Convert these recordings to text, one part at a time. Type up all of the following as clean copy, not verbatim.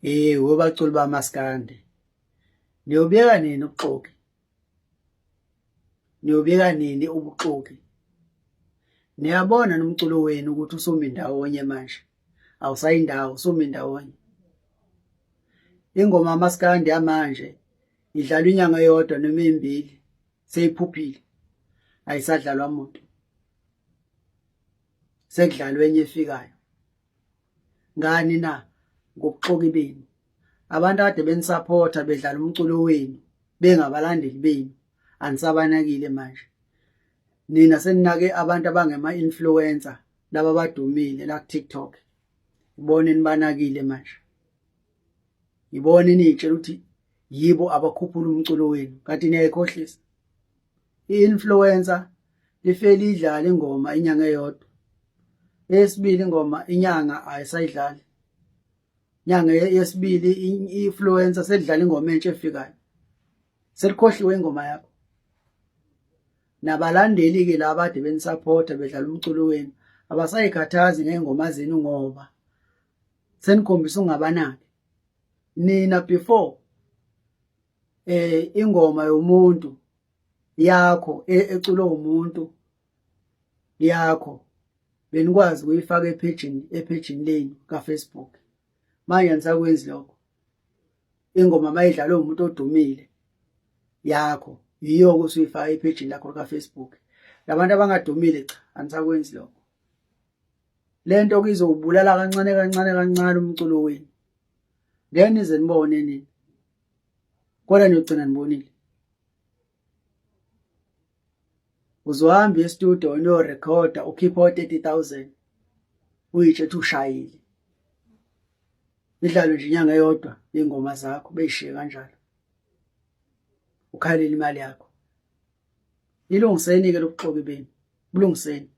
Hey wobaculi bamaskandi. Niyobeka nini ubuxoki? Niyobeka nini ubuxoki? Niyabona nomculo wenu ukuthi usumi ndawonye manje. Awusayindawo usumi ndawonye. Ingoma yamaskandi yamanje idlalwa inyanga eyodwa noma ezimbili seyiphuphile. Ayisadlalwa muntu. Sekudlalwa enye efikayo. Ngani na? Ngobuxoki benu. Abantu akade benisapotha bedlala umculo wenu bengabalandeli benu anisabanakile manje. Nina seninake abantu abangema-influencer laba abadumile la ku-TikTok. Ibona enibanakile manje. Ibona eniyitshela ukuthi yibo abakhuphula umculo wenu kanti niyayikhohlisa. I-influencer lifike lidlale ingoma inyanga eyodwa. Eyesibili ingoma inyanga ayisayidlali. Inyanga yesibili i-influencer selidlala ingoma entsha efikayo. Selikhohliwe ingoma yakho. Nabalandeli-ke laba ade benisapotha bedlala umculo wenu abasayikhathazi ngey'ngoma zenu ngoba senikhombisa ukungabanaki. Nina before ingoma yomuntu yakho eculwe umuntu yakho benikwazi ukuyifaka ephejini ephejini lenu kaFacebook. Manje anisakwenzi lokho. Ingoma mayidlalwe umuntu odumile yakho yiyo usuyifaka ephejini lakho likaFacebook. Labantu abangadumile cha anisakwenzi lokho. Lento kizowubulala kancane kancane kancane umculo wenu. Ngeke nize nibone nina. Kodwa niyogcina nibonile. Uzohamba e-studio uyorekhoda ukhiphe o-30,000 uyitshe ukuthi ushayile. Idlalwe nje inyanga eyodwa iy'ngoma zakho beyishiye kanjalo. Ukhalele imali yakho. Ilungiseni-ke lobuxoki benu. Bulungiseni.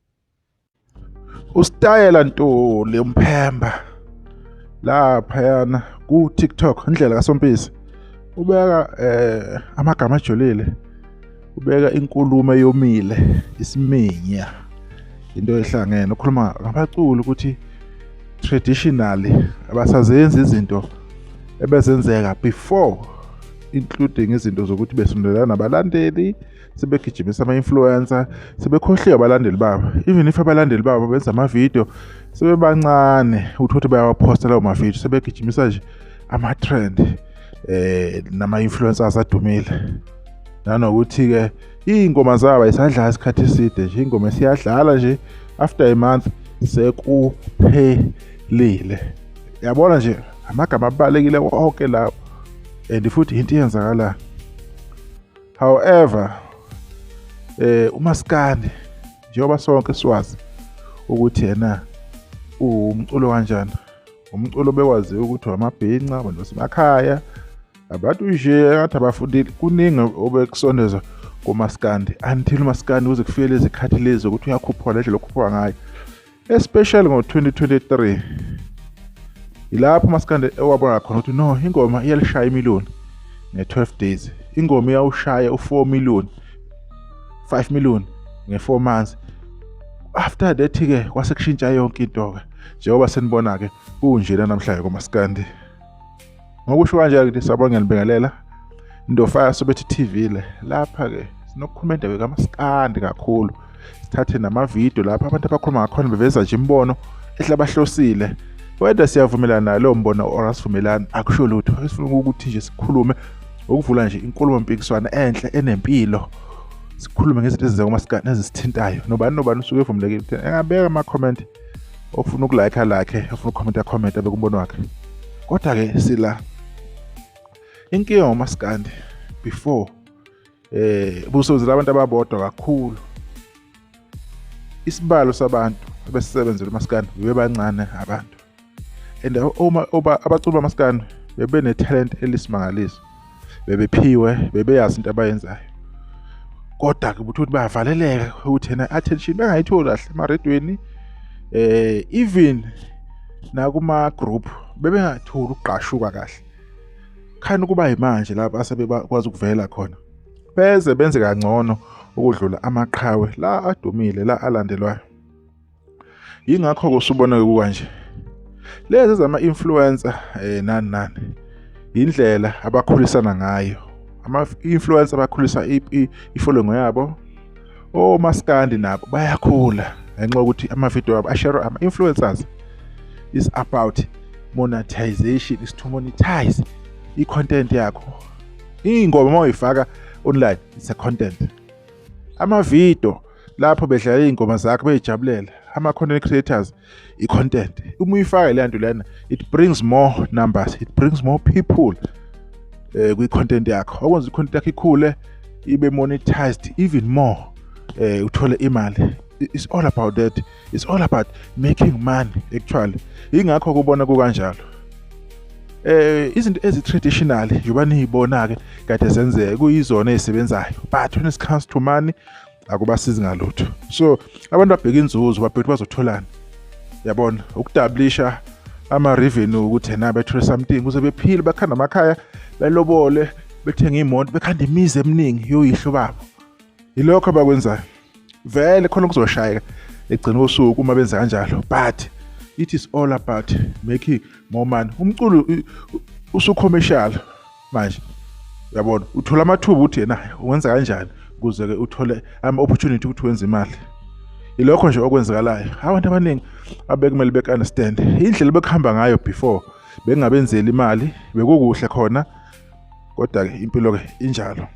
Usitayela Ntuli umphemba laphayana ku TikTok indlela kaSompisi ubeka amagama ajulile, ubeka inkulumo eyomile, isiminya, into ehlangene. Ukhuluma ngabaculi ukuthi traditionally abasazenzi izinto ebezenzeka before, including izinto zokuthi besondelana nabalandeli, sebegijimisa ama-influencer, sebekhohliwe abalandeli babo. Even if abalandeli babo benza amavidiyo sebebancane, uthole ukuthi bayawaphosta lawo mavidiyo, sebegijimisa nje ama-trend nama-influencers adumile. Nanokuthi-ke iy'ngoma zabo ayisadlala isikhathi eside nje, ingoma esiyadlala nje after a month sekuphelile. Yabona nje amagama abalulekile wonke lawo, and futhi into eyenzakalayo. However, uMaskandi njengoba sonke siwazi ukuthi yena uwumculo kanjani, umculo bekwaziwa ukuthi wamabhinca, abantu basemakhaya, abantu nje engathi abafundile. Kuningi obekusondezwa kumaskandi until umaskandi kuze kufike lezi khathi lezi ukuthi uyakhuphuka le ndlela okhuphuka ngayo, especially ngo-2023 yilapho umaskandi ewabona khona ukuthi no, ingoma iyalishaya imiliyoni nge-12 days, ingoma iyawushaya u-4 million, 5 million nge-4 months. After that-ke kwase kushintsha yonke into-ke, njengoba senibona-ke kunjena namhlanje kumaskandi. Ngokusho kanje-ke sabona, ngiyanibingelela Ndofaya Sobethi TV le. Lapha-ke sinokukhuluma indaba kamaskandi kakhulu, sithathe namavidiyo lapho abantu abakhuluma ngakhona beveza nje imibono ehlabahlosile. Whether siyavumelana nalowo mbono or asivumelani akusho lutho. Esifuna ukuthi nje sikhulume ukuvula nje inkulumo mpikiswano enhle enempilo, sikhulume ngezinto ezenzeka kumaskandi ezisithintayo. Nobani nobani usuke evumelekile ukuthi engabeka ama-comment, ofuna ukulike like, ofuna ukukhomenta comment, abeke umbono wakhe. Kodwa-ke sila inkinga ngomaskandi before busozela abantu ababodwa kakhulu. Isibalo sabantu abesebenzela umaskandi bebancane abantu, and uma abaculi bamaskandi bebene-talent elisimangaliso, bebephiwe, bebeyazi into abayenzayo. Kodwa-ke ubuthi ukuthi bayavaleleka ukuthi yena attention bengayitholi kahle emaredweni, even nakuma-group bebengatholi ukugqashuka kahle. Khani kuba yimanje lapho asebekwazi ukuvela khona, beze benze kangcono ukudlula amaqhawe la adumile la alandelwayo. Yingakho-ke usubona-ke kukanje. Lezi zama-influencer nani nani, indlela abakhulisana ngayo. Ama-influencer bakhulisa i-following yabo. Omaskandi nabo bayakhula ngenxa yokuthi ama-video abo ashare ama-influencers. Is about monetization, is to monetize i-content yakho. Iy'ngoma uma uyifaka online, it's a content. Ama-video lapho bedlala iy'ngoma zakho bey'jabulela, ama-content creators, i-content. Uma uyifaka leya nto lena, it brings more numbers, it brings more people kwi-content yakho, okwenza i-content yakho ikhule, ibe monetized even more, uthole imali. It's all about that. It's all about making money actually. Ingakho kubona kukanjalo. Izinto ezi-traditional njengoba niyibona-ke kade zenzeka, kuyizona ey'sebenzayo, but when it comes to money akubasizi ngalutho. So abantu babheka inzuzo, babheka ukuthi bazotholani, yabona, ukudoublisha ama-revenue, ukuthi ena bethole something ukuze bephile, bakhanda amakhaya, belobole, bethenge iy'moto, bekhanda imizi eminingi yoyihlo babo. Yilokho abakwenzayo. Vele khona kuzoshayeka egcina usuku uma benza kanjalo, but it is all about making more money. Umculo usu-commercial manje, uyabona, uthola amathuba ukuthi yena ungenza kanjani ukuze-ke uthole ama-opportunity ukuthi wenze imali. Ilokho nje okwenzakalayo. Abantu abaningi abekumele beku-understand indlela bekuhamba ngayo before, bengabenzeli imali, bekukuhle khona, kodwa-ke impilo-ke injalo.